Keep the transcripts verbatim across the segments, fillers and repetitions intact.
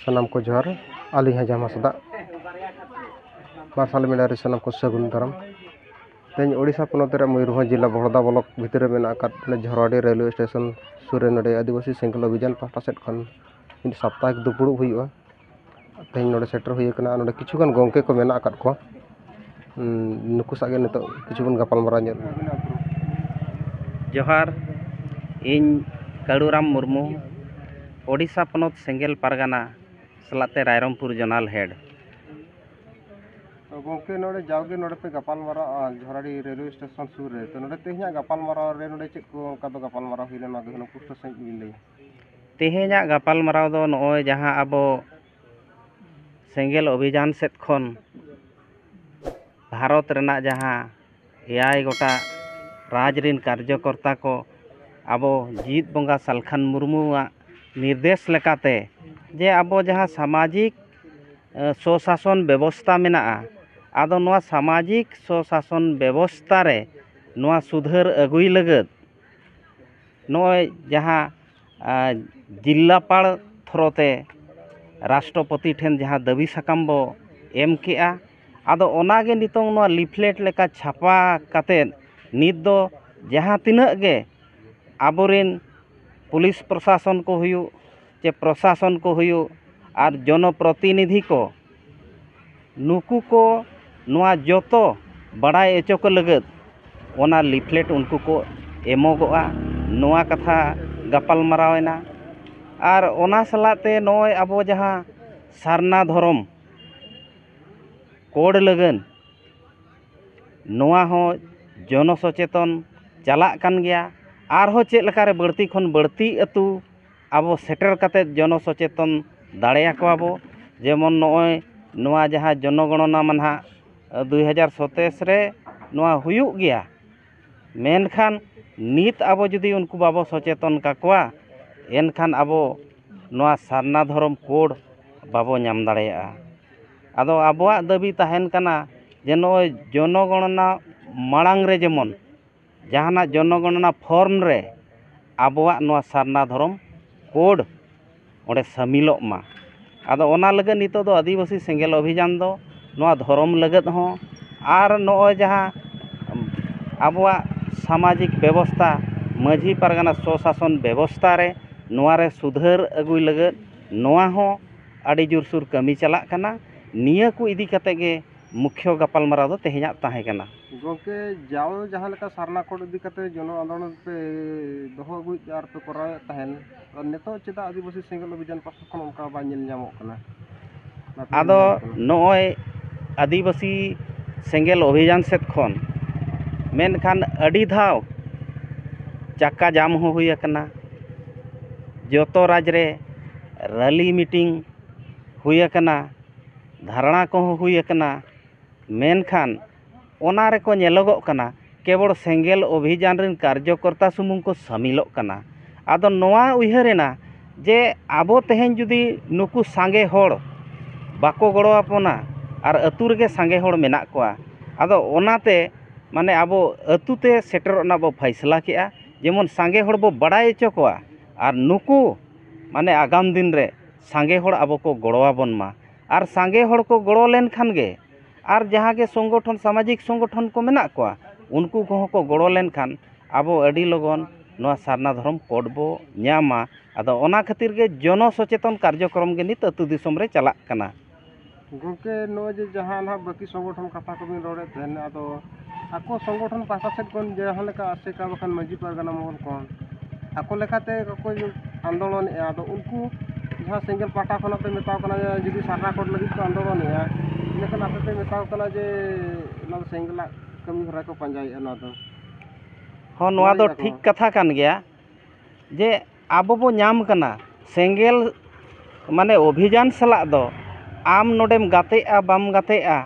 ᱥᱟᱱᱟᱢ ᱠᱚ ᱡᱚᱦᱟᱨ᱾ ᱟᱹᱞᱤᱧ ᱦᱚᱸ ᱡᱟᱢᱟ ᱥᱟᱫᱟᱜ ᱢᱟᱨᱥᱟᱞ ᱢᱮᱰᱟ ᱨᱮ ᱥᱟᱱᱟᱢ ᱠᱚ ᱥᱟᱹᱜᱩᱱ ᱫᱟᱨᱟᱢ᱾ ᱛᱮᱦᱮᱧ ᱳᱰᱤᱥᱟ ᱯᱚᱱᱚᱛ ᱨᱮ ᱢᱚᱭᱩᱨᱵᱷᱚᱸᱡᱽ ᱡᱮᱞᱟ ᱵᱚᱲᱫᱟ ᱵᱞᱚᱠ ᱵᱷᱤᱛᱤᱨ ᱨᱮ ᱢᱮᱱᱟᱜ ᱟᱠᱟᱫ ᱱᱚᱰᱮ ᱡᱷᱚᱨᱣᱟᱰᱤ ᱨᱮᱞᱣᱮ ᱥᱴᱮᱥᱚᱱ ᱥᱩᱨ ᱨᱮ ᱱᱚᱰᱮ ᱟᱹᱫᱤᱵᱟᱹᱥᱤ ᱥᱮᱸᱜᱮᱞ ᱚᱵᱷᱤᱡᱟᱱ ᱯᱟᱦᱴᱟ ᱥᱮᱫ ᱠᱷᱚᱱ ᱢᱤᱫ ᱥᱟᱯᱛᱟᱦᱤᱠ ᱫᱩᱯᱲᱩᱵ ᱦᱩᱭᱩᱜᱼᱟ᱾ ᱛᱮᱦᱮᱧ ᱱᱚᱰᱮ ᱥᱮᱴᱮᱨ ᱦᱩᱭ ᱟᱠᱟᱱᱟ᱾ ᱱᱚᱰᱮ ᱠᱤᱪᱷᱩ ᱜᱟᱱ ᱜᱚᱢᱠᱮ ᱠᱚ ᱢᱮᱱᱟᱜ ᱟᱠᱟᱫ ᱠᱚᱣᱟ᱾ ᱩᱸ, ᱱᱩᱠᱩ ᱥᱟᱶ ᱜᱮ ᱱᱤᱛᱚᱜ ᱠᱤᱪᱷᱩ ᱵᱚᱱ ᱜᱟᱯᱟᱞ ᱢᱟᱨᱟᱣ ᱧᱚᱜ᱾ ᱡᱚᱦᱟᱨ, ᱤᱧ ᱠᱟᱹᱲᱩᱨᱟᱢ ᱢᱩᱨᱢᱩ, ᱳᱰᱤᱥᱟ ᱯᱚᱱᱚᱛ ᱥᱮᱸᱜᱮᱞ ᱯᱟᱨᱜᱟᱱᱟ ᱥᱟᱞᱟᱜ ᱛᱮ ᱨᱟᱭᱨᱚᱝᱯᱩᱨ ᱡᱚᱱᱟᱞ ᱦᱮᱰ᱾ ᱛᱚ ᱜᱚᱢᱠᱮ, ᱱᱚᱰᱮ ᱡᱟᱣᱜᱮ ᱱᱚᱰᱮ ᱯᱮ ᱜᱟᱯᱟᱞ ᱢᱟᱨᱟᱜᱼᱟ ᱡᱷᱚᱨᱟᱰᱤ ᱨᱮᱞᱣᱮ ᱥᱴᱮᱥᱚᱱ ᱥᱩᱨ ᱨᱮ, ᱛᱚ ᱱᱚᱰᱮ ᱛᱮᱦᱮᱧᱟᱜ ᱜᱟᱯᱟᱞ ᱢᱟᱨᱟᱣ ᱨᱮ ᱱᱚᱰᱮ ᱪᱮᱫ ᱠᱚ ᱚᱱᱠᱟ ᱫᱚ ᱜᱟᱯᱟᱞ ᱢᱟᱨᱟᱣ ᱦᱩᱭ ᱞᱮᱱᱟ, ᱚᱱᱟ ᱜᱮ ᱦᱩᱱᱟᱹᱝ ᱯᱩᱥᱴᱟᱹᱣ ᱥᱟᱺᱦᱤᱡ ᱵᱤᱱ ᱞᱟᱹᱭᱟ? ᱛᱮᱦᱮᱧᱟᱜ ᱜᱟᱯᱟᱞ ᱢᱟᱨᱟᱣ ᱫᱚ ᱱᱚᱜᱼᱚᱭ ᱡᱟᱦᱟᱸ ᱟᱵᱚ ᱥᱮᱸᱜᱮᱞ ᱚᱵᱷᱤᱡᱟᱱ ᱥᱮᱫ ᱠᱷᱚᱱ ᱵᱷᱟᱨᱚᱛ ᱨᱮᱱᱟᱜ ᱡᱟᱦᱟᱸ ᱮᱭᱟᱭ ᱜᱚᱴᱟ ᱨᱟᱡᱽ ᱨᱤᱱ ᱠᱟᱨᱡᱚᱠᱚᱨᱛᱟ ᱠᱚ ᱟᱵᱚ ᱡᱤᱛ ᱵᱚᱸᱜᱟ ᱥᱟᱞᱠᱷᱟᱱ ᱢᱩᱨᱢᱩᱣᱟᱜ ᱱᱤᱨᱫᱮᱥ ᱞᱮᱠᱟᱛᱮ ᱡᱮ ᱟᱵᱚ ᱡᱟᱦᱟᱸ ᱥᱟᱢᱟᱡᱤᱠ, ᱮ, ᱥᱚᱥᱟᱥᱚᱱ ᱵᱮᱵᱚᱥᱛᱟ ᱢᱮᱱᱟᱜᱼᱟ, ᱟᱫᱚ ᱱᱚᱣᱟ ᱥᱟᱢᱟᱡᱤᱠ ᱥᱚᱥᱟᱥᱚᱱ ᱵᱮᱵᱚᱥᱛᱟ ᱨᱮ ᱱᱚᱣᱟ ᱥᱩᱫᱷᱟᱹᱨ ᱟᱹᱜᱩᱭ ᱞᱟᱹᱜᱤᱫ ᱱᱚᱜᱼᱚᱭ ᱡᱟᱦᱟᱸ, ᱟ, ᱡᱤᱞᱞᱟᱯᱟᱲ ᱛᱷᱨᱚ ᱛᱮ ᱨᱟᱥᱴᱨᱚᱯᱚᱛᱤ ᱴᱷᱮᱱ ᱡᱟᱦᱟᱸ ᱫᱟᱹᱵᱤ ᱥᱟᱠᱟᱢ ᱵᱚ ᱮᱢ ᱠᱮᱜᱼᱟ, ᱟᱫᱚ ᱚᱱᱟᱜᱮ ᱱᱤᱛᱚᱝ ᱱᱚᱣᱟ ᱞᱤᱯᱷᱞᱮᱴ ᱞᱮᱠᱟ ᱪᱷᱟᱯᱟ ᱠᱟᱛᱮᱫ ᱱᱤᱛ ᱫᱚ ᱡᱟᱦᱟᱸ ᱛᱤᱱᱟᱹᱜ ᱜᱮ ᱟᱵᱚᱨᱮᱱ ᱯᱩᱞᱤᱥ ᱯᱨᱚᱥᱟᱥᱚᱱ ᱠᱚ ᱦᱩᱭᱩᱜ, ᱪᱮ ᱯᱨᱚᱥᱟᱥᱚᱱ ᱠᱚ ᱦᱩᱭᱩᱜ, ᱟᱨ ᱡᱚᱱᱚᱯᱨᱚᱛᱤᱱᱤᱫᱷᱤ ᱠᱚ, ᱱᱩᱠᱩ ᱠᱚ ᱱᱚᱣᱟ ᱡᱚᱛᱚ ᱵᱟᱲᱟᱭ ᱦᱚᱪᱚ ᱠᱚ ᱞᱟᱹᱜᱤᱫ ᱚᱱᱟ ᱞᱤᱯᱷᱞᱮᱴ ᱩᱱᱠᱩ ᱠᱚ ᱮᱢᱚᱜᱚᱜᱼᱟ, ᱱᱚᱣᱟ ᱠᱟᱛᱷᱟ ᱜᱟᱯᱟᱞ ᱢᱟᱨᱟᱣ ᱮᱱᱟ᱾ ᱟᱨ ᱚᱱᱟ ᱥᱟᱞᱟᱜ ᱛᱮ ᱱᱚᱜᱼᱚᱭ ᱟᱵᱚ ᱡᱟᱦᱟᱸ ᱥᱟᱨᱱᱟ ᱫᱷᱚᱨᱚᱢ ᱠᱳᱰ ᱞᱟᱹᱜᱤᱫ ᱱᱚᱣᱟ ᱦᱚᱸ ᱡᱚᱱᱚ ᱥᱚᱪᱮᱛᱚᱱ ᱪᱟᱞᱟᱜ ᱠᱟᱱ ᱜᱮᱭᱟ᱾ ᱟᱨᱦᱚᱸ ᱪᱮᱫ ᱞᱮᱠᱟᱨᱮ ᱵᱟᱹᱲᱛᱤ ᱠᱷᱚᱱ ᱵᱟᱹᱲᱛᱤ ᱟᱹᱛᱩ ᱟᱵᱚ ᱥᱮᱴᱮᱨ ᱠᱟᱛᱮᱫ ᱡᱚᱱᱚ ᱥᱚᱪᱮᱛᱚᱱ ᱫᱟᱲᱮᱭᱟᱠᱚᱣᱟ ᱵᱚ, ᱡᱮᱢᱚᱱ ᱱᱚᱜᱼᱚᱭ ᱱᱚᱣᱟ ᱡᱟᱦᱟᱸ ᱡᱚᱱᱚᱜᱚᱬᱚᱱᱟ ᱢᱟ ᱱᱟᱦᱟᱜ ᱫᱩᱭ ᱦᱟᱡᱟᱨ ᱥᱚᱛᱮᱥ ᱨᱮ ᱱᱚᱣᱟ ᱦᱩᱭᱩᱜ ᱜᱮᱭᱟ, ᱢᱮᱱᱠᱷᱟᱱ ᱱᱤᱛ ᱟᱵᱚ ᱡᱩᱫᱤ ᱩᱱᱠᱩ ᱵᱟᱵᱚ ᱥᱚᱪᱮᱛᱚᱱ ᱠᱟᱠᱚᱣᱟ, ᱮᱱᱠᱷᱟᱱ ᱟᱵᱚ ᱱᱚᱣᱟ ᱥᱟᱨᱱᱟ ᱫᱷᱚᱨᱚᱢ ᱠᱳᱰ ᱵᱟᱵᱚ ᱧᱟᱢ ᱫᱟᱲᱮᱭᱟᱜᱼᱟ᱾ ᱟᱫᱚ ᱟᱵᱚᱣᱟᱜ ᱫᱟᱹᱵᱤ ᱛᱟᱦᱮᱱ ᱠᱟᱱᱟ ᱡᱮ ᱱᱚᱜᱼᱚᱭ ᱡᱚᱱᱚᱜᱚᱬᱚᱱᱟ ᱢᱟᱲᱟᱝ ᱨᱮ ᱡᱮᱢᱚᱱ ᱡᱟᱦᱟᱱᱟᱜ ᱡᱚᱱᱚᱜᱚᱬᱚᱱᱟ ᱯᱷᱚᱨᱢ ᱨᱮ ᱟᱵᱚᱣᱟᱜ ᱱᱚᱣᱟ ᱥᱟᱨᱱᱟ ᱫᱷᱚᱨᱚᱢ ᱠᱳᱰ ᱚᱸᱰᱮ ᱥᱟᱹᱢᱤᱞᱚᱜ ᱢᱟ᱾ ᱟᱫᱚ ᱚᱱᱟ ᱞᱟᱹᱜᱤᱫ ᱱᱤᱛᱚᱜ ᱫᱚ ᱟᱹᱫᱤᱵᱟᱹᱥᱤ ᱥᱮᱸᱜᱮᱞ ᱚᱵᱷᱤᱡᱟᱱ ᱫᱚ ᱱᱚᱣᱟ ᱫᱷᱚᱨᱚᱢ ᱞᱟᱹᱜᱤᱫ ᱦᱚᱸ, ᱟᱨ ᱱᱚᱜᱼᱚᱭ ᱡᱟᱦᱟᱸ ᱟᱵᱚᱣᱟᱜ ᱥᱟᱢᱟᱡᱤᱠ ᱵᱮᱵᱚᱥᱛᱷᱟ, ᱢᱟᱹᱡᱷᱤ ᱯᱟᱨᱜᱟᱱᱟ ᱥᱚᱥᱟᱥᱚᱱ ᱵᱮᱵᱚᱥᱛᱷᱟ ᱨᱮ, ᱱᱚᱣᱟ ᱨᱮ ᱥᱩᱫᱷᱟᱹᱨ ᱟᱹᱜᱩᱭ ᱞᱟᱹᱜᱤᱫ ᱱᱚᱣᱟ ᱦᱚᱸ ᱟᱹᱰᱤ ᱡᱳᱨᱥᱳᱨ ᱠᱟᱹᱢᱤ ᱪᱟᱞᱟᱜ ᱠᱟᱱᱟ᱾ ᱱᱤᱭᱟᱹ ᱠᱚ ᱤᱫᱤ ᱠᱟᱛᱮ ᱜᱮ ᱢᱩᱠᱷᱭᱚ ᱜᱟᱯᱟᱞᱢᱟᱨᱟᱣ ᱫᱚ ᱛᱮᱦᱮᱧᱟᱜ ᱛᱟᱦᱮᱸ ᱠᱟᱱᱟ᱾ ᱜᱚᱢᱠᱮ, ᱡᱟᱣ ᱡᱟᱦᱟᱸ ᱞᱮᱠᱟ ᱥᱟᱨᱱᱟ ᱠᱳᱰ ᱤᱫᱤ ᱠᱟᱛᱮ ᱡᱚᱱᱚ ᱟᱱᱫᱳᱞᱚᱱ ᱯᱮ ᱫᱚᱦᱚ ᱟᱹᱜᱩᱭᱮᱫ ᱟᱨ ᱯᱮ ᱠᱚᱨᱟᱣᱮᱫ ᱛᱟᱦᱮᱱ, ᱟᱨ ᱱᱤᱛᱚᱜ ᱪᱮᱫᱟᱜ ᱟᱹᱫᱤᱵᱟᱹᱥᱤ ᱥᱮᱸᱜᱮᱞ ᱚᱵᱷᱤᱡᱟᱱ ᱯᱟᱥᱴᱟ ᱠᱷᱚᱱ ᱚᱱᱠᱟ ᱵᱟᱭ ᱧᱮᱞ ᱧᱟᱢᱚᱜ ᱠᱟᱱᱟ? ᱚᱱᱟ ᱠᱚ ᱟᱫᱚ ᱧᱮᱞ ᱧᱟᱢᱚᱜ ᱠᱟᱱᱟ᱾ ᱱᱚᱜᱼᱚᱭ ᱟᱹᱫᱤᱵᱟᱹᱥᱤ ᱥᱮᱸᱜᱮᱞ ᱚᱵᱷᱤᱡᱟᱱ ᱥᱮᱫ ᱠᱷᱚᱱ, ᱢᱮᱱᱠᱷᱟᱱ ᱟᱹᱰᱤ ᱫᱷᱟᱣ ᱪᱟᱠᱟ ᱡᱟᱢ ᱦᱚᱸ ᱦᱩᱭ ᱟᱠᱟᱱᱟ, ᱡᱚᱛᱚ ᱨᱟᱡᱽ ᱨᱮ ᱨᱟᱹᱞᱤ ᱢᱤᱴᱤᱝ ᱦᱩᱭ ᱟᱠᱟᱱᱟ, ᱫᱷᱟᱨᱱᱟ ᱠᱚᱦᱚᱸ ᱦᱩᱭ ᱟᱠᱟᱱᱟ, ᱢᱮᱱᱠᱷᱟᱱ ᱚᱱᱟ ᱨᱮᱠᱚ ᱧᱮᱞᱚᱜᱚᱜ ᱠᱟᱱᱟ ᱠᱮᱵᱚᱞ ᱥᱮᱸᱜᱮᱞ ᱚᱵᱷᱤᱡᱟᱱ ᱨᱮᱱ ᱠᱟᱨᱡᱚᱠᱚᱨᱛᱟ ᱥᱩᱢᱩᱝ ᱠᱚ ᱥᱟᱹᱢᱤᱞᱚᱜ ᱠᱟᱱᱟ᱾ ᱟᱫᱚ ᱱᱚᱣᱟ ᱩᱭᱦᱟᱹᱨ ᱮᱱᱟ ᱡᱮ ᱟᱵᱚ ᱛᱮᱦᱮᱧ ᱡᱩᱫᱤ ᱱᱩᱠᱩ ᱥᱟᱸᱜᱮ ᱦᱚᱲ ᱵᱟᱠᱚ ᱜᱚᱲᱚ ᱟᱵᱚᱱᱟ ᱟᱨ ᱟᱹᱛᱩ ᱨᱮᱜᱮ ᱥᱟᱸᱜᱮ ᱦᱚᱲ ᱢᱮᱱᱟᱜ ᱠᱚᱣᱟ, ᱟᱫᱚ ᱚᱱᱟᱛᱮ ᱢᱟᱱᱮ ᱟᱵᱚ ᱟᱹᱛᱩ ᱛᱮ ᱥᱮᱴᱮᱨᱚᱜ ᱨᱮᱱᱟᱜ ᱵᱚ ᱯᱷᱟᱭᱥᱟᱞᱟ ᱠᱮᱜᱼᱟ, ᱡᱮᱢᱚᱱ ᱥᱟᱸᱜᱮ ᱦᱚᱲ ᱵᱚ ᱵᱟᱲᱟᱭ ᱦᱚᱪᱚ ᱠᱚᱣᱟ ᱟᱨ ᱱᱩᱠᱩ ᱢᱟᱱᱮ ᱟᱜᱟᱢ ᱫᱤᱱ ᱨᱮ ᱥᱟᱸᱜᱮ ᱦᱚᱲ ᱟᱵᱚ ᱠᱚ ᱜᱚᱲᱚ ᱟᱵᱚᱱ ᱢᱟ᱾ ᱟᱨ ᱥᱟᱸᱜᱮ ᱦᱚᱲ ᱠᱚ ᱜᱚᱲᱚ ᱞᱮᱱᱠᱷᱟᱱ ᱜᱮ, ᱟᱨ ᱡᱟᱦᱟᱸ ᱜᱮ ᱥᱚᱝᱜᱚᱴᱷᱚᱱ, ᱥᱟᱢᱟᱡᱤᱠ ᱥᱚᱝᱜᱚᱴᱷᱚᱱ ᱠᱚ ᱢᱮᱱᱟᱜ ᱠᱚᱣᱟ, ᱩᱱᱠᱩ ᱠᱚᱦᱚᱸ ᱠᱚ ᱜᱚᱲᱚ ᱞᱮᱱᱠᱷᱟᱱ ᱟᱵᱚ ᱟᱹᱰᱤ ᱞᱚᱜᱚᱱ ᱱᱚᱣᱟ ᱥᱟᱨᱱᱟ ᱫᱷᱚᱨᱚᱢ ᱠᱳᱰ ᱵᱚ ᱧᱟᱢᱟ᱾ ᱟᱫᱚ ᱚᱱᱟ ᱠᱷᱟᱹᱛᱤᱨ ᱜᱮ ᱡᱚᱱᱚ ᱥᱚᱪᱮᱛᱚᱱ ᱠᱟᱨᱡᱚᱠᱨᱚᱢ ᱜᱮ ᱱᱤᱛ ᱟᱹᱛᱩ ᱫᱤᱥᱚᱢ ᱨᱮ ᱪᱟᱞᱟᱜ ᱠᱟᱱᱟ᱾ ᱜᱚᱢᱠᱮ, ᱱᱚᱜᱼᱚᱭ ᱡᱮ ᱡᱟᱦᱟᱸ ᱱᱟᱦᱟᱜ ᱵᱟᱹᱠᱤ ᱥᱚᱝᱜᱚᱴᱷᱚᱱ ᱠᱟᱛᱷᱟ ᱠᱚᱵᱤᱱ ᱨᱚᱲᱮᱫ ᱛᱟᱦᱮᱱ, ᱟᱫᱚ ᱟᱠᱚ ᱥᱚᱝᱜᱚᱴᱷᱚᱱ ᱯᱟᱦᱴᱟ ᱥᱮᱫ ᱠᱷᱚᱱ ᱡᱟᱦᱟᱸ ᱞᱮᱠᱟ ᱟᱥᱮᱠᱟ ᱵᱟᱠᱷᱟᱱ ᱢᱟᱹᱡᱷᱤ ᱯᱟᱨᱜᱟᱱᱟ ᱢᱚᱦᱚᱞ ᱠᱷᱚᱱ ᱟᱠᱚ ᱞᱮᱠᱟᱛᱮ ᱠᱚ ᱟᱱᱫᱳᱞᱚᱱᱮᱫᱼᱟ, ᱟᱫᱚ ᱩᱱᱠᱩ ᱡᱟᱦᱟᱸ ᱥᱮᱸᱜᱮᱞ ᱯᱟᱦᱴᱟ ᱠᱷᱚᱱᱟᱜ ᱯᱮ ᱢᱮᱛᱟᱣ ᱠᱟᱱᱟ ᱡᱮ ᱡᱩᱫᱤ ᱥᱟᱨᱱᱟ ᱠᱳᱰ ᱞᱟᱹᱜᱤᱫ ᱠᱚ ᱟᱱᱫᱳᱞᱚᱱᱮᱫᱼᱟ, ᱤᱱᱟᱹᱠᱷᱟᱱ ᱟᱯᱮ ᱯᱮ ᱢᱮᱛᱟᱣ ᱠᱟᱱᱟ ᱡᱮ ᱚᱱᱟ ᱫᱚ ᱥᱮᱸᱜᱮᱞᱟᱜ ᱠᱟᱹᱢᱤ ᱦᱚᱨᱟ ᱠᱚ ᱯᱟᱸᱡᱟᱭᱮᱫᱼᱟ᱾ ᱱᱚᱣᱟ ᱫᱚ ᱦᱚᱸ, ᱱᱚᱣᱟ ᱫᱚ ᱱᱚᱣᱟ ᱴᱷᱤᱠ ᱠᱟᱛᱷᱟ ᱠᱟᱱ ᱜᱮᱭᱟ ᱡᱮ ᱟᱵᱚ ᱵᱚ ᱧᱟᱢ ᱠᱟᱱᱟ ᱥᱮᱸᱜᱮᱞ, ᱢᱟᱱᱮ ᱚᱵᱷᱤᱡᱟᱱ ᱥᱟᱞᱟᱜ ᱫᱚ ᱟᱢ ᱱᱚᱰᱮᱢ ᱜᱟᱛᱮᱜᱼᱟ ᱵᱟᱢ ᱜᱟᱛᱮᱜᱼᱟ,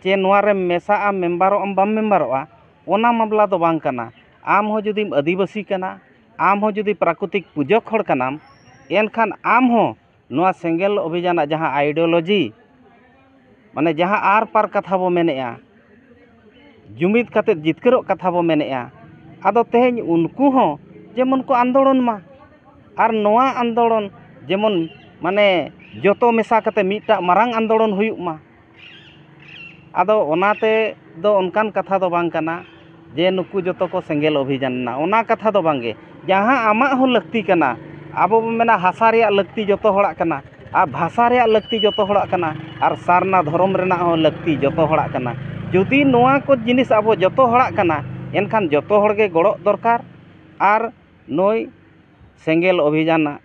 ᱪᱮ ᱱᱚᱣᱟ ᱨᱮᱢ ᱢᱮᱥᱟᱜᱼᱟ, ᱢᱮᱢᱵᱟᱨᱚᱜ ᱟᱢ ᱵᱟᱢ ᱢᱮᱢᱵᱟᱨᱚᱜᱼᱟ, ᱚᱱᱟ ᱢᱟᱢᱞᱟ ᱫᱚ ᱵᱟᱝ ᱠᱟᱱᱟ᱾ ᱟᱢ ᱦᱚᱸ ᱡᱩᱫᱤᱢ ᱟᱹᱫᱤᱵᱟᱹᱥᱤ ᱠᱟᱱᱟ, ᱟᱢ ᱦᱚᱸ ᱡᱩᱫᱤ ᱯᱨᱟᱠᱨᱤᱛᱤᱠ ᱯᱩᱡᱟᱹᱠ ᱦᱚᱲ ᱠᱟᱱᱟᱢ, ᱮᱱᱠᱷᱟᱱ ᱟᱢ ᱦᱚᱸ ᱱᱚᱣᱟ ᱥᱮᱸᱜᱮᱞ ᱚᱵᱷᱤᱡᱟᱱᱟᱜ ᱡᱟᱦᱟᱸ ideology, ᱢᱟᱱᱮ ᱡᱟᱦᱟᱸ ᱟᱨ ᱯᱟᱨ ᱠᱟᱛᱷᱟ ᱵᱚ ᱢᱮᱱᱮᱜᱼᱟ, ᱡᱩᱢᱤᱫ ᱠᱟᱛᱮᱫ ᱡᱤᱛᱠᱟᱹᱨᱚᱜ ᱠᱟᱛᱷᱟ ᱵᱚ ᱢᱮᱱᱮᱜᱼᱟ, ᱟᱫᱚ ᱛᱮᱦᱮᱧ ᱩᱱᱠᱩ ᱦᱚᱸ ᱡᱮᱢᱚᱱ ᱠᱚ ᱟᱱᱫᱳᱲᱚᱱ ᱢᱟ᱾ ᱟᱨ ᱱᱚᱣᱟ ᱟᱱᱫᱳᱲᱚᱱ ᱡᱮᱢᱚᱱ, ᱢᱟᱱᱮ, ᱡᱚᱛᱚ ᱢᱮᱥᱟ ᱠᱟᱛᱮ ᱢᱤᱫᱴᱟᱜ ᱢᱟᱨᱟᱝ ᱟᱱᱫᱳᱞᱚᱱ ᱦᱩᱭᱩᱜ ᱢᱟ᱾ ᱟᱫᱚ ᱚᱱᱟᱛᱮ ᱫᱚ ᱚᱱᱠᱟᱱ ᱠᱟᱛᱷᱟ ᱫᱚ ᱵᱟᱝ ᱠᱟᱱᱟ ᱡᱮ ᱱᱩᱠᱩ ᱡᱚᱛᱚ ᱠᱚ ᱥᱮᱸᱜᱮᱞ ᱚᱵᱷᱤᱡᱟᱱ ᱮᱱᱟ, ᱚᱱᱟ ᱠᱟᱛᱷᱟ ᱫᱚ ᱵᱟᱝᱜᱮ᱾ ᱡᱟᱦᱟᱸ ᱟᱢᱟᱜ ᱦᱚᱸ ᱞᱟᱹᱠᱛᱤ ᱠᱟᱱᱟ, ᱟᱵᱚ ᱵᱚᱱ ᱢᱮᱱᱟ ᱦᱟᱥᱟ ᱨᱮᱭᱟᱜ ᱞᱟᱹᱠᱛᱤ ᱡᱚᱛᱚ ᱦᱚᱲᱟᱜ ᱠᱟᱱᱟ, ᱟᱨ ᱵᱷᱟᱥᱟ ᱨᱮᱭᱟᱜ ᱞᱟᱹᱠᱛᱤ ᱡᱚᱛᱚ ᱦᱚᱲᱟᱜ ᱠᱟᱱᱟ, ᱟᱨ ᱥᱟᱨᱱᱟ ᱫᱷᱚᱨᱚᱢ ᱨᱮᱱᱟᱜ ᱦᱚᱸ ᱞᱟᱹᱠᱛᱤ ᱡᱚᱛᱚ ᱦᱚᱲᱟᱜ ᱠᱟᱱᱟ᱾ ᱡᱩᱫᱤ ᱱᱚᱣᱟ ᱠᱚ ᱡᱤᱱᱤᱥ ᱟᱵᱚ ᱡᱚᱛᱚ ᱦᱚᱲᱟᱜ ᱠᱟᱱᱟ, ᱮᱱᱠᱷᱟᱱ ᱡᱚᱛᱚ ᱦᱚᱲᱜᱮ ᱜᱚᱲᱚᱜ ᱫᱚᱨᱠᱟᱨ᱾ ᱟᱨ ᱱᱩᱭ ᱥᱮᱸᱜᱮᱞ ᱚᱵᱷᱤᱡᱟᱱ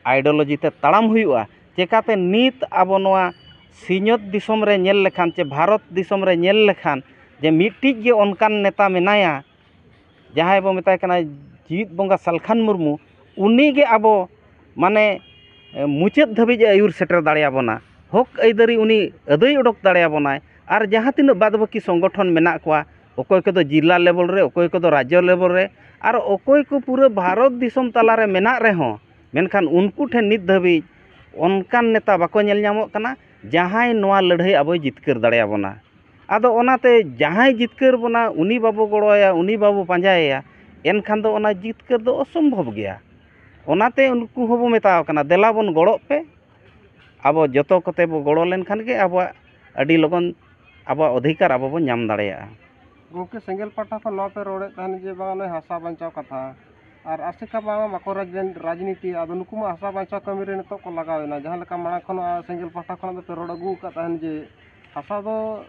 ideology ᱛᱮ ᱛᱟᱲᱟᱢ ᱦᱩᱭᱩᱜᱼᱟ᱾ ᱪᱮᱠᱟᱛᱮ ᱱᱤᱛ ᱟᱵᱚ ᱱᱚᱣᱟ ᱥᱤᱧᱚᱛ ᱫᱤᱥᱚᱢ ᱨᱮ ᱧᱮᱞ ᱞᱮᱠᱷᱟᱱ ᱪᱮ ᱵᱷᱟᱨᱚᱛ ᱫᱤᱥᱚᱢ ᱨᱮ ᱧᱮᱞ ᱞᱮᱠᱷᱟᱱ ᱡᱮ ᱢᱤᱫᱴᱤᱡ ᱜᱮ ᱚᱱᱠᱟᱱ ᱱᱮᱛᱟ ᱢᱮᱱᱟᱭᱟ, ᱡᱟᱦᱟᱸᱭ ᱵᱚ ᱢᱮᱛᱟᱭ ᱠᱟᱱᱟ ᱡᱤᱣᱤᱫ ᱵᱚᱸᱜᱟ ᱥᱟᱞᱠᱷᱟᱱ ᱢᱩᱨᱢᱩ, ᱩᱱᱤ ᱜᱮ ᱟᱵᱚ ᱢᱟᱱᱮ ᱢᱩᱪᱟᱹᱫ ᱫᱷᱟᱹᱵᱤᱡ ᱮ ᱟᱹᱭᱩᱨ ᱥᱮᱴᱮᱨ ᱫᱟᱲᱮᱭᱟᱵᱚᱱᱟ, ᱦᱚᱠ ᱟᱹᱭᱫᱟᱹᱨᱤ ᱩᱱᱤ ᱟᱹᱫᱟᱹᱭ ᱚᱰᱚᱠ ᱫᱟᱲᱮᱭᱟᱵᱚᱱᱟᱭ᱾ ᱟᱨ ᱡᱟᱦᱟᱸ ᱛᱤᱱᱟᱹᱜ ᱵᱟᱫ ᱵᱟᱹᱠᱤ ᱥᱚᱝᱜᱚᱴᱷᱚᱱ ᱢᱮᱱᱟᱜ ᱠᱚᱣᱟ, ᱚᱠᱚᱭ ᱠᱚᱫᱚ ᱡᱤᱞᱟ level ᱨᱮ, ᱚᱠᱚᱭ ᱠᱚᱫᱚ ᱨᱟᱡᱽᱡᱚ level ᱨᱮ, ᱟᱨ ᱚᱠᱚᱭ ᱠᱚ ᱯᱩᱨᱟᱹ ᱵᱷᱟᱨᱚᱛ ᱫᱤᱥᱚᱢ ᱛᱟᱞᱟᱨᱮ ᱢᱮᱱᱟᱜ ᱨᱮᱦᱚᱸ, ᱢᱮᱱᱠᱷᱟᱱ ᱩᱱᱠᱩ ᱴᱷᱮᱱ ᱱᱤᱛ ᱫᱷᱟᱹᱵᱤᱡ ᱚᱱᱠᱟᱱ ᱱᱮᱛᱟ ᱵᱟᱠᱚ ᱧᱮᱞ ᱧᱟᱢᱚᱜ ᱠᱟᱱᱟ, ᱡᱟᱦᱟᱸᱭ ᱱᱚᱣᱟ ᱞᱟᱹᱲᱦᱟᱹᱭ ᱟᱵᱚᱭ ᱡᱤᱛᱠᱟᱹᱨ ᱫᱟᱲᱮᱭᱟᱵᱚᱱᱟ᱾ ᱟᱫᱚ ᱚᱱᱟᱛᱮ ᱡᱟᱦᱟᱸᱭ ᱡᱤᱛᱠᱟᱹᱨ ᱵᱚᱱᱟ, ᱩᱱᱤ ᱵᱟᱵᱚ ᱜᱚᱲᱚᱣᱟᱭᱟ, ᱩᱱᱤ ᱵᱟᱵᱚ ᱯᱟᱸᱡᱟᱭᱮᱭᱟ, ᱮᱱᱠᱷᱟᱱ ᱫᱚ ᱚᱱᱟ ᱡᱤᱛᱠᱟᱹᱨ ᱫᱚ ᱚᱥᱚᱢᱵᱷᱚᱵ ᱜᱮᱭᱟ᱾ ᱚᱱᱟᱛᱮ ᱩᱱᱠᱩ ᱦᱚᱸᱵᱚ ᱢᱮᱛᱟᱣ ᱠᱟᱱᱟ, ᱫᱮᱞᱟ ᱵᱚᱱ ᱜᱚᱲᱚᱜ ᱯᱮ᱾ ᱟᱵᱚ ᱡᱚᱛᱚ ᱠᱚᱛᱮ ᱵᱚ ᱜᱚᱲᱚ ᱞᱮᱱᱠᱷᱟᱱ ᱜᱮ ᱟᱵᱚᱣᱟᱜ ᱟᱹᱰᱤ ᱞᱚᱜᱚᱱ ᱟᱵᱚᱣᱟᱜ ᱚᱫᱷᱤᱠᱟᱨ ᱟᱵᱚ ᱵᱚ ᱧᱟᱢ ᱫᱟᱲᱮᱭᱟᱜᱼᱟ᱾ ᱜᱚᱢᱠᱮ, ᱥᱮᱸᱜᱮᱞ ᱯᱟᱦᱴᱟ ᱠᱷᱚᱱ ᱱᱚᱣᱟ ᱯᱮ ᱨᱚᱲᱮᱫ ᱛᱟᱦᱮᱱ ᱡᱮ ᱵᱟᱝ, ᱱᱚᱜᱼᱚᱭ ᱦᱟᱥᱟ ᱵᱟᱧᱪᱟᱣ ᱠᱟᱛᱷᱟ, ᱟᱨ ᱟᱥᱮᱠᱟ ᱢᱟ ᱵᱟᱠᱚ ᱨᱟᱡᱽ-, ᱨᱟᱡᱽᱱᱤᱛᱤᱭᱟ, ᱟᱫᱚ ᱱᱩᱠᱩ ᱢᱟ ᱦᱟᱥᱟ ᱵᱟᱧᱪᱟᱣ ᱠᱟᱹᱢᱤ ᱨᱮ ᱱᱤᱛᱚᱜ ᱠᱚ ᱞᱟᱜᱟᱣ ᱮᱱᱟ᱾ ᱡᱟᱦᱟᱸ ᱞᱮᱠᱟ ᱢᱟᱲᱟᱝ ᱠᱷᱚᱱ ᱥᱮᱸᱜᱮᱞ ᱯᱟᱦᱴᱟ ᱠᱷᱚᱱᱟᱜ ᱫᱚ ᱯᱮ ᱨᱚᱲ ᱟᱹᱜᱩ ᱟᱠᱟᱫ ᱛᱟᱦᱮᱱ ᱡᱮ ᱦᱟᱥᱟ ᱫᱚ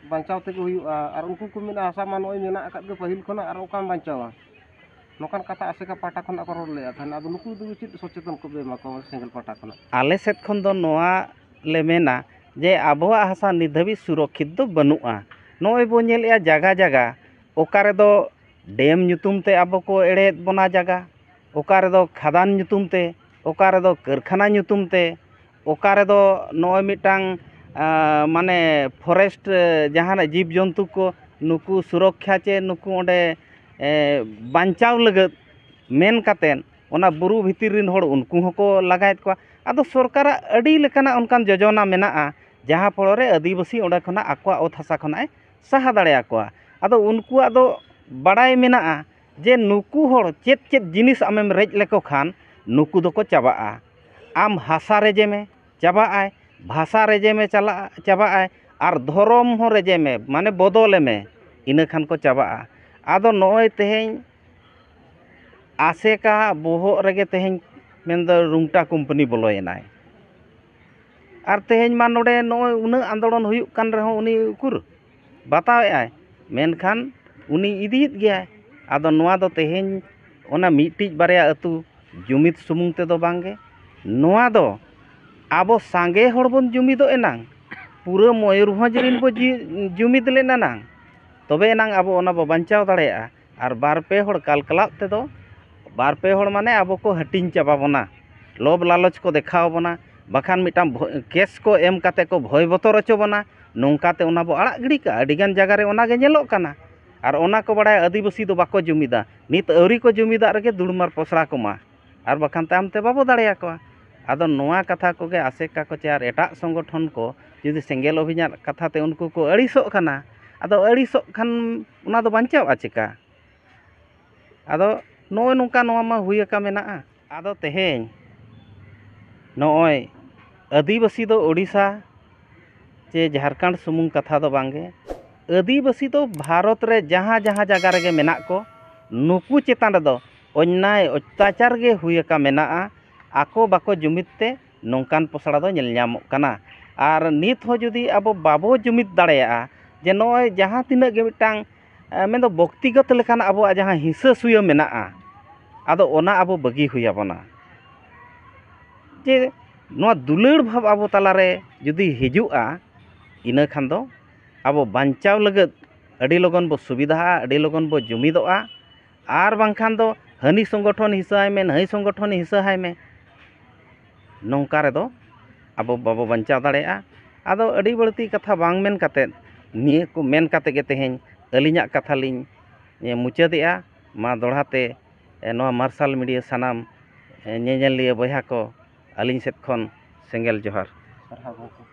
ᱵᱟᱧᱪᱟᱣ ᱛᱮᱜᱮ ᱦᱩᱭᱩᱜᱼᱟ, ᱟᱨ ᱩᱱᱠᱩ ᱠᱚ ᱢᱮᱱᱟ ᱦᱟᱥᱟ ᱢᱟ ᱱᱚᱜᱼᱚᱭ ᱢᱮᱱᱟᱜ ᱟᱠᱟᱫ ᱜᱮ ᱯᱟᱹᱦᱤᱞ ᱠᱷᱚᱱᱟᱜ, ᱟᱨ ᱚᱠᱟᱢ ᱵᱟᱧᱪᱟᱣᱟ? ᱱᱚᱝᱠᱟᱱ ᱠᱟᱛᱷᱟ ᱟᱥᱮᱠᱟ ᱯᱟᱦᱴᱟ ᱠᱷᱚᱱᱟᱜ ᱠᱚ ᱨᱚᱲ ᱞᱮᱫᱼᱟ ᱛᱟᱦᱮᱱ᱾ ᱟᱫᱚ ᱱᱩᱠᱩ ᱫᱚ ᱪᱮᱫ ᱥᱚᱪᱮᱛᱚᱱ ᱠᱚᱯᱮ ᱮᱢᱟ ᱠᱚᱣᱟ ᱥᱮᱸᱜᱮᱞ ᱯᱟᱦᱴᱟ ᱠᱷᱚᱱᱟᱜ? ᱟᱞᱮ ᱥᱮᱫ ᱠᱷᱚᱱ ᱫᱚ ᱱᱚᱣᱟ ᱞᱮ ᱢᱮᱱᱟ ᱡᱮ ᱟᱵᱚᱣᱟᱜ ᱦᱟᱥᱟ ᱱᱤᱛ ᱫᱷᱟᱹᱵᱤᱡ ᱥᱩᱨᱚᱠᱠᱷᱤᱛ ᱫᱚ ᱵᱟᱹᱱᱩᱜᱼᱟ᱾ ᱱᱚᱜᱼᱚᱭ ᱵᱚ ᱧᱮᱞᱮᱫᱼᱟ ᱡᱟᱭᱜᱟ ᱡᱟᱭᱜᱟ ᱚᱠᱟ ᱨᱮᱫᱚ ᱰᱮᱢ ᱧᱩᱛᱩᱢ ᱛᱮ ᱟᱵᱚ ᱠᱚ ᱮᱲᱮᱭᱮᱫ ᱵᱚᱱᱟ ᱡᱟᱭᱜᱟ, ᱚᱠᱟ ᱨᱮᱫᱚ ᱠᱷᱟᱫᱟᱱ ᱧᱩᱛᱩᱢ ᱛᱮ, ᱚᱠᱟ ᱨᱮᱫᱚ ᱠᱟᱹᱨᱠᱷᱟᱱᱟ ᱧᱩᱛᱩᱢ ᱛᱮ, ᱚᱠᱟ ᱨᱮᱫᱚ ᱱᱚᱜᱼᱚᱭ ᱢᱤᱫᱴᱟᱝ, ᱟᱸ, ᱢᱟᱱᱮ forest, ᱮ, ᱡᱟᱦᱟᱱᱟᱜ ᱡᱤᱵᱽ ᱡᱚᱱᱛᱩ ᱠᱚ ᱱᱩᱠᱩ ᱥᱩᱨᱚᱠᱠᱷᱟ ᱪᱮ ᱱᱩᱠᱩ ᱚᱸᱰᱮ, ᱮ, ᱵᱟᱧᱪᱟᱣ ᱞᱟᱹᱜᱤᱫ ᱢᱮᱱ ᱠᱟᱛᱮᱫ ᱚᱱᱟ ᱵᱩᱨᱩ ᱵᱷᱤᱛᱤᱨ ᱨᱮᱱ ᱦᱚᱲ ᱩᱱᱠᱩ ᱦᱚᱸᱠᱚ ᱞᱟᱜᱟᱭᱮᱫ ᱠᱚᱣᱟ᱾ ᱟᱫᱚ ᱥᱚᱨᱠᱟᱨᱟᱜ ᱟᱹᱰᱤ ᱞᱮᱠᱟᱱᱟᱜ ᱚᱱᱠᱟᱱ ᱡᱳᱡᱚᱱᱟ ᱢᱮᱱᱟᱜᱼᱟ, ᱡᱟᱦᱟᱸ ᱯᱚᱲᱚ ᱨᱮ ᱟᱹᱫᱤᱵᱟᱹᱥᱤ ᱚᱸᱰᱮ ᱠᱷᱚᱱᱟᱜ ᱟᱠᱚᱣᱟᱜ ᱚᱛ ᱦᱟᱥᱟ ᱠᱷᱚᱱᱟᱜ ᱮ ᱥᱟᱦᱟ ᱫᱟᱲᱮᱭᱟᱠᱚᱣᱟ᱾ ᱟᱫᱚ ᱩᱱᱠᱩᱣᱟᱜ ᱫᱚ ᱵᱟᱲᱟᱭ ᱢᱮᱱᱟᱜᱼᱟ ᱡᱮ ᱱᱩᱠᱩ ᱦᱚᱲ ᱪᱮᱫ ᱪᱮᱫ ᱡᱤᱱᱤᱥ ᱟᱢᱮᱢ ᱨᱮᱡ ᱞᱮᱠᱚ ᱠᱷᱟᱱ ᱱᱩᱠᱩ ᱫᱚᱠᱚ ᱪᱟᱵᱟᱜᱼᱟ᱾ ᱟᱢ ᱦᱟᱥᱟ ᱨᱮᱡᱮ ᱢᱮ, ᱪᱟᱵᱟᱜᱼᱟᱭ, ᱵᱷᱟᱥᱟ ᱨᱮᱡᱮᱢᱮ ᱪᱟᱞᱟᱜᱼᱟ, ᱪᱟᱵᱟᱜᱼᱟᱭ, ᱟᱨ ᱫᱷᱚᱨᱚᱢ ᱦᱚᱸ ᱨᱮᱡᱮᱢᱮ, ᱢᱟᱱᱮ ᱵᱚᱫᱚᱞᱮᱢᱮ, ᱤᱱᱟᱹ ᱠᱷᱟᱱ ᱠᱚ ᱪᱟᱵᱟᱜᱼᱟ᱾ ᱟᱫᱚ ᱱᱚᱜᱼᱚᱭ ᱛᱮᱦᱮᱧ ᱟᱥᱮᱠᱟ ᱵᱚᱦᱚᱜ ᱨᱮᱜᱮ ᱛᱮᱦᱮᱧ ᱢᱮᱱᱫᱚ ᱨᱩᱝᱴᱟ ᱠᱳᱢᱯᱟᱱᱤ ᱵᱚᱞᱚᱭᱮᱱᱟᱭ᱾ ᱟᱨ ᱛᱮᱦᱮᱧ ᱢᱟ ᱱᱚᱰᱮ ᱱᱚᱜᱼᱚᱭ ᱩᱱᱟᱹᱜ ᱟᱱᱫᱳᱲᱚᱱ ᱦᱩᱭᱩᱜ ᱠᱟᱱ ᱨᱮᱦᱚᱸ ᱩᱱᱤ ᱩᱠᱩᱨ ᱵᱟᱛᱟᱣᱮᱫᱼᱟᱭ, ᱢᱮᱱᱠᱷᱟᱱ ᱩᱱᱤ ᱤᱫᱤᱭᱮᱫ ᱜᱮᱭᱟᱭ᱾ ᱟᱫᱚ ᱱᱚᱣᱟ ᱫᱚ ᱛᱮᱦᱮᱧ ᱚᱱᱟ ᱢᱤᱫᱴᱤᱡ ᱵᱟᱨᱭᱟ ᱟᱹᱛᱩ ᱡᱩᱢᱤᱫ ᱥᱩᱢᱩᱝ ᱛᱮᱫᱚ ᱵᱟᱝᱜᱮ, ᱱᱚᱣᱟ ᱫᱚ ᱟᱵᱚ ᱥᱟᱸᱜᱮ ᱦᱚᱲ ᱵᱚᱱ ᱡᱩᱢᱤᱫᱚᱜ ᱮᱱᱟᱝ, ᱯᱩᱨᱟᱹ ᱢᱚᱭᱩᱨᱵᱷᱚᱸᱡᱽ ᱨᱤᱱ ᱵᱚ ᱡᱤ-, ᱡᱩᱢᱤᱫ ᱞᱮᱱ ᱮᱱᱟᱝ, ᱛᱚᱵᱮ ᱮᱱᱟᱝ ᱟᱵᱚ ᱚᱱᱟ ᱵᱚ ᱵᱟᱧᱪᱟᱣ ᱫᱟᱲᱮᱭᱟᱜᱼᱟ᱾ ᱟᱨ ᱵᱟᱨ ᱯᱮ ᱦᱚᱲ ᱠᱟᱞᱠᱟᱞᱟᱵ ᱛᱮᱫᱚ, ᱵᱟᱨ ᱯᱮ ᱦᱚᱲ ᱢᱟᱱᱮ ᱟᱵᱚ ᱠᱚ ᱦᱟᱹᱴᱤᱧ ᱪᱟᱵᱟ ᱵᱚᱱᱟ, ᱞᱚᱵᱽ ᱞᱟᱞᱚᱪ ᱠᱚ ᱫᱮᱠᱷᱟᱣ ᱵᱚᱱᱟ, ᱵᱟᱠᱷᱟᱱ ᱢᱤᱫᱴᱟᱝ ᱵᱷᱚ-, ᱠᱮᱥ ᱠᱚ ᱮᱢ ᱠᱟᱛᱮ ᱠᱚ ᱵᱷᱚᱭ ᱵᱚᱛᱚᱨ ᱦᱚᱪᱚ ᱵᱚᱱᱟ᱾ ᱱᱚᱝᱠᱟᱛᱮ ᱚᱱᱟ ᱵᱚ ᱟᱲᱟᱜ ᱜᱤᱰᱤ ᱠᱟᱜᱼᱟ᱾ ᱟᱹᱰᱤᱜᱟᱱ ᱡᱟᱭᱜᱟ ᱨᱮ ᱚᱱᱟ ᱜᱮ ᱧᱮᱞᱚᱜ ᱠᱟᱱᱟ᱾ ᱟᱨ ᱚᱱᱟ ᱠᱚ ᱵᱟᱲᱟᱭᱟ ᱟᱹᱫᱤᱵᱟᱹᱥᱤ ᱫᱚ ᱵᱟᱠᱚ ᱡᱩᱢᱤᱫᱟ, ᱱᱤᱛ ᱟᱹᱣᱨᱤ ᱠᱚ ᱡᱩᱢᱤᱫᱟᱜ ᱨᱮᱜᱮ ᱫᱩᱲᱢᱟᱨ ᱯᱚᱥᱲᱟ ᱠᱚᱢᱟ, ᱟᱨ ᱵᱟᱠᱷᱟᱱ ᱛᱟᱭᱚᱢ ᱛᱮ ᱵᱟᱵᱚ ᱫᱟᱲᱮᱭᱟᱠᱚᱣᱟ᱾ ᱟᱫᱚ ᱱᱚᱣᱟ ᱠᱟᱛᱷᱟ ᱠᱚᱜᱮ ᱟᱥᱮᱠᱟ ᱠᱚ ᱪᱮ ᱟᱨ ᱮᱴᱟᱜ ᱥᱚᱝᱜᱚᱴᱷᱚᱱ ᱠᱚ ᱡᱩᱫᱤ ᱥᱮᱸᱜᱮᱞ ᱚᱵᱷᱤᱡᱟᱱ ᱠᱟᱛᱷᱟ ᱛᱮ ᱩᱱᱠᱩ ᱠᱚ ᱟᱹᱲᱤᱥᱚᱜ ᱠᱟᱱᱟ, ᱟᱫᱚ ᱟᱹᱲᱤᱥᱚᱜ ᱠᱷᱟᱱ ᱚᱱᱟ ᱫᱚ ᱵᱟᱧᱪᱟᱣᱜᱼᱟ ᱪᱮᱠᱟ? ᱟᱫᱚ ᱱᱚᱜᱼᱚᱭ ᱱᱚᱝᱠᱟ ᱱᱚᱣᱟ ᱢᱟ ᱦᱩᱭ ᱟᱠᱟ ᱢᱮᱱᱟᱜᱼᱟ᱾ ᱟᱫᱚ ᱛᱮᱦᱮᱧ ᱱᱚᱜᱼᱚᱭ ᱟᱹᱫᱤᱵᱟᱹᱥᱤ ᱫᱚ ᱳᱰᱤᱥᱟ ᱪᱮ ᱡᱷᱟᱲᱠᱷᱚᱸᱰ ᱥᱩᱢᱩᱝ ᱠᱟᱛᱷᱟ ᱫᱚ ᱵᱟᱝᱜᱮ, ᱟᱹᱫᱤᱵᱟᱹᱥᱤ ᱫᱚ ᱵᱷᱟᱨᱚᱛ ᱨᱮ ᱡᱟᱦᱟᱸ ᱡᱟᱦᱟᱸ ᱡᱟᱭᱜᱟ ᱨᱮᱜᱮ ᱢᱮᱱᱟᱜ ᱠᱚ, ᱱᱩᱠᱩ ᱪᱮᱛᱟᱱ ᱨᱮᱫᱚ ᱚᱱᱱᱟᱭ ᱚᱛᱛᱟᱪᱟᱨ ᱜᱮ ᱦᱩᱭ ᱟᱠᱟ ᱢᱮᱱᱟᱜᱼᱟ᱾ ᱟᱠᱚ ᱵᱟᱠᱚ ᱡᱩᱢᱤᱫ ᱛᱮ ᱱᱚᱝᱠᱟᱱ ᱯᱚᱥᱲᱟ ᱫᱚ ᱧᱮᱞ ᱧᱟᱢᱚᱜ ᱠᱟᱱᱟ᱾ ᱟᱨ ᱱᱤᱛ ᱦᱚᱸ ᱡᱩᱫᱤ ᱟᱵᱚ ᱵᱟᱵᱚ ᱡᱩᱢᱤᱫ ᱫᱟᱲᱮᱭᱟᱜᱼᱟ, ᱡᱮ ᱱᱚᱜᱼᱚᱭ ᱡᱟᱦᱟᱸ ᱛᱤᱱᱟᱹᱜ ᱜᱮ ᱢᱤᱫᱴᱟᱝ, ᱮ, ᱢᱮᱱᱫᱚ ᱵᱚᱠᱛᱤᱜᱚᱛ ᱞᱮᱠᱟᱱ ᱟᱵᱚᱣᱟᱜ ᱡᱟᱦᱟᱸ ᱦᱤᱸᱥᱟᱹ ᱥᱩᱭᱟᱹ ᱢᱮᱱᱟᱜᱼᱟ, ᱟᱫᱚ ᱚᱱᱟ ᱟᱵᱚ ᱵᱟᱹᱜᱤ ᱦᱩᱭ ᱟᱵᱚᱱᱟ᱾ ᱡᱮ ᱱᱚᱣᱟ ᱫᱩᱞᱟᱹᱲ ᱵᱷᱟᱵᱽ ᱟᱵᱚ ᱛᱟᱞᱟᱨᱮ ᱡᱩᱫᱤ ᱦᱤᱡᱩᱜᱼᱟ, ᱤᱱᱟᱹ ᱠᱷᱟᱱ ᱫᱚ ᱟᱵᱚ ᱵᱟᱧᱪᱟᱣ ᱞᱟᱹᱜᱤᱫ ᱟᱹᱰᱤ ᱞᱚᱜᱚᱱ ᱵᱚ ᱥᱩᱵᱤᱫᱷᱟᱜᱼᱟ, ᱟᱹᱰᱤ ᱞᱚᱜᱚᱱ ᱵᱚ ᱡᱩᱢᱤᱫᱚᱜᱼᱟ᱾ ᱟᱨ ᱵᱟᱝᱠᱷᱟᱱ ᱫᱚ ᱦᱟᱹᱱᱤ ᱥᱚᱝᱜᱚᱴᱷᱚᱱ ᱦᱤᱸᱥᱟᱹ ᱟᱭ ᱢᱮ, ᱱᱟᱹᱭ ᱥᱚᱝᱜᱚᱴᱷᱚᱱ ᱦᱤᱸᱥᱟᱹ ᱟᱭ ᱢᱮ, ᱱᱚᱝᱠᱟ ᱨᱮᱫᱚ ᱟᱵᱚ ᱵᱟᱵᱚ ᱵᱟᱧᱪᱟᱣ ᱫᱟᱲᱮᱭᱟᱜᱼᱟ᱾ ᱟᱫᱚ ᱟᱹᱰᱤ ᱵᱟᱹᱲᱛᱤ ᱠᱟᱛᱷᱟ ᱵᱟᱝ ᱢᱮᱱ ᱠᱟᱛᱮᱫ, ᱱᱤᱭᱟᱹ ᱠᱚ ᱢᱮᱱ ᱠᱟᱛᱮᱫ ᱜᱮ ᱛᱮᱦᱮᱧ ᱟᱹᱞᱤᱧᱟᱜ ᱠᱟᱛᱷᱟ ᱞᱤᱧ, ᱮ, ᱢᱩᱪᱟᱹᱫᱮᱜᱼᱟ᱾ ᱢᱟ ᱫᱚᱦᱲᱟ ᱛᱮ, ᱮ, ᱱᱚᱣᱟ ᱢᱟᱨᱥᱟᱞ ᱢᱤᱰᱤᱭᱟ ᱥᱟᱱᱟᱢ, ᱮ, ᱧᱮᱧᱮᱞᱤᱭᱟᱹ ᱵᱚᱭᱦᱟ ᱠᱚ ᱟᱹᱞᱤᱧ ᱥᱮᱫ ᱠᱷᱚᱱ ᱥᱮᱸᱜᱮᱞ ᱡᱚᱦᱟᱨ᱾ ᱥᱟᱨᱦᱟᱣ ᱜᱚᱢᱠᱮ᱾